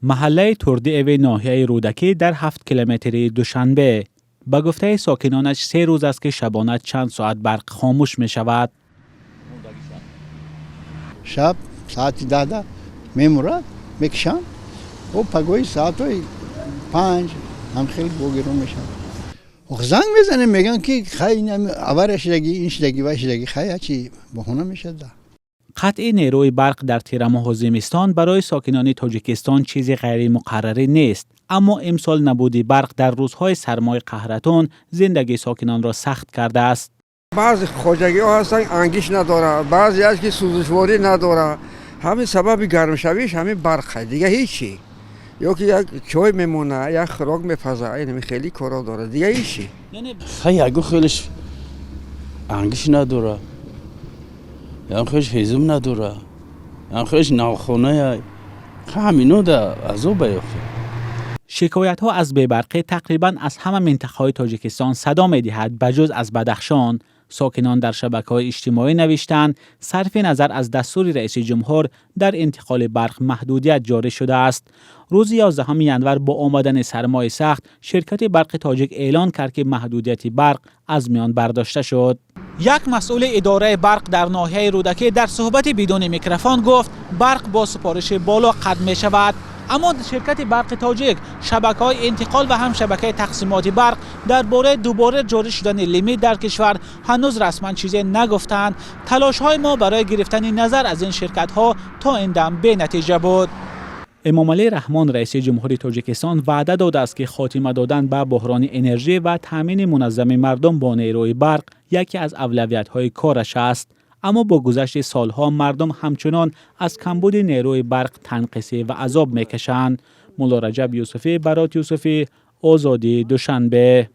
Маҳаллаи Турдиеви ноҳияи Рӯдакӣ дар 7 километрии Душанбе. Ба гуфтаи сокинонаш, 3 рӯз аст, ки шабона чанд соат барқ хомӯш мешавад. Шаб соати 10-да мемурад, мекушанд, о пагоҳи соатҳои 5 ҳамхел богирон мешавад. Занг мезанем, мегӯянд, ки хай, авария шидаги, ин шидаги, вай шидаги, хай, ҳачи баҳона мешавад. Қатъи нерӯи барқ дар тирамоҳу зимистон барои сокинони Тоҷикистон чизи ғайримуқаррарӣ нест, аммо имсол набуди барқ дар рӯзҳои сармои қаҳратон зиндагии сокинонро сахт кардааст. Баъзе хоҷагиҳо ҳастанд, ангиш надорад, баъзе аст, ки сӯзишворӣ надорад. Ҳамин сабаби гармшавиш ҳамин барқа, дига ҳечи. Ё ки як чой мемона, як хӯрок мепаза, инами хеле коро дорад, дига ҳечи. Хай, ягон хелеш ангиш надора, ягон хелеш ҳезум надора, ягон хелеш навхоная, ҳамино да азоба ёфта. Шикоятҳо аз бебарқӣ тақрибан аз ҳама минтақаҳои Тоҷикистон садо медиҳад, ба ҷуз аз Бадахшон. Сокинон дар шабакаҳои иҷтимоӣ навиштанд, сарфи назар аз дастури раиси ҷумҳур, дар интиқоли барқ маҳдудият ҷорӣ шудааст. Рӯзи 11 январ бо омадани сармои сахт ширкати Барқи Тоҷик эълон кард, ки маҳдудияти барқ аз миён бардошта шуд. Як масъули идораи барқ дар ноҳияи Рӯдакӣ дар суҳбати бидуни микрофон гуфт, барқ бо супориши боло қатъ мешавад, аммо ширкати Барқи Тоҷик, шабакаҳои интиқол ва ҳам шабакаи тақсимоти барқ дар бораи дубора ҷорӣ шудани лимит дар кишвар ҳанӯз расман чизе нагуфтанд. Талошҳои мо барои гирифтани назар аз ин ширкатҳо то ин дам бенатиҷа буд. Эмомалӣ Раҳмон, раиси ҷумҳури Тоҷикистон, ваъда додааст, ки хотима додан ба буҳрони энержӣ ва таъмини муназзами мардум бо нерӯи барқ яке аз авлавиятҳои кораш аст, аммо бо гузашти солҳо мардум ҳамчунон аз камбуди нерӯи барқ танқисӣ ва азоб мекашанд. Мулло Раҷаб Юсуфӣ, Барот Юсуфӣ, Озодӣ, Душанбе.